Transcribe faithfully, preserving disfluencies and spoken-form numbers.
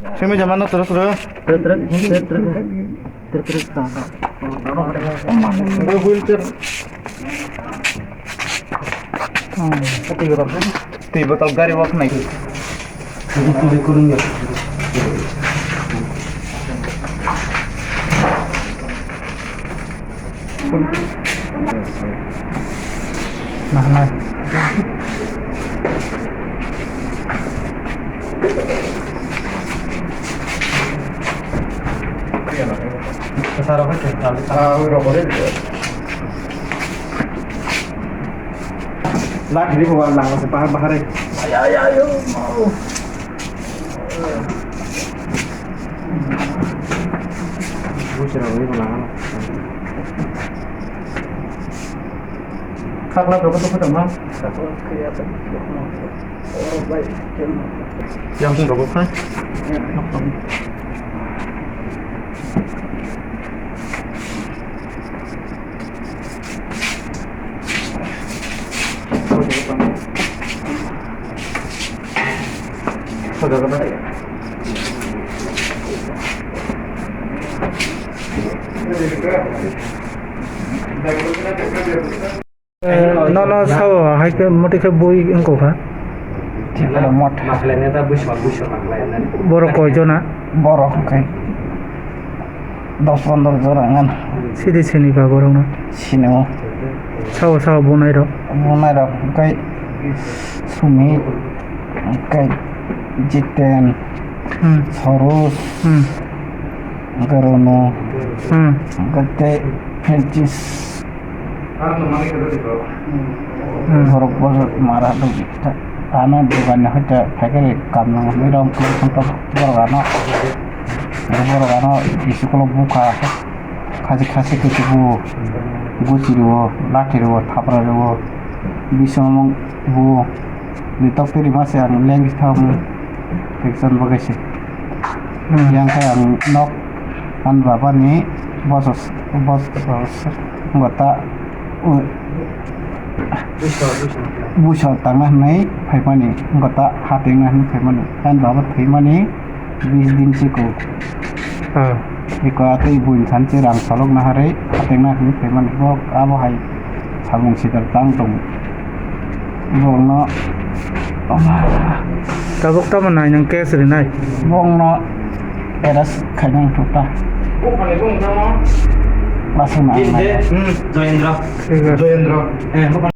Simi jama na turu turu. Turu turu, turu turu. Turu turu ta. Wheelchair. Twi botol gari o khnai. Nahnai. Lak di bawang lang bahar bahar eh. Ay, ay, ay, ay, mau. Busi rok ni bwla ano. Khakla rok to khotama. Yang sing rok khai. Eh, no, no, sao, hai khe, moti khe bui wngkha kha. Thikla mot. Borok koi jona? Borok khe dos pondro jora ngan. Sidi sini ba borok no? Sini o. Sao, sao bunai rok? Bunai rok khe Sumi, khe Jiten, Hmm. Sorus, Hmm. khe Rono, Hmm. khe tei Francis. Hmm. Borok bosor mara duk ano dogan ni hoite paikari kam nang ni rong khe borok ano borok ano school o bukha khasi khasi khe tubu gusi rwo lathi rwo thapra rwo bisong bu ni tok twi rima se ang leng thang keksan bagwi se. Hmm. Yang khe ang nok an baba ni bosos bosos gota buso tangna hwnwi phaimani gota ha tengna hwnwi phaimani an baba thwimani bis din siko. Ah. Iko atwi buini thanse rang salok naharwi atengna hwnwi phaimani bo abo hai samung sida tang tong. Bongno tabuk tamo nai nang case rinai. Bongno arrest khainang thukta. Masuk nang nai. Hmm, Joyendra. Thik ase. Joyendra. Eh,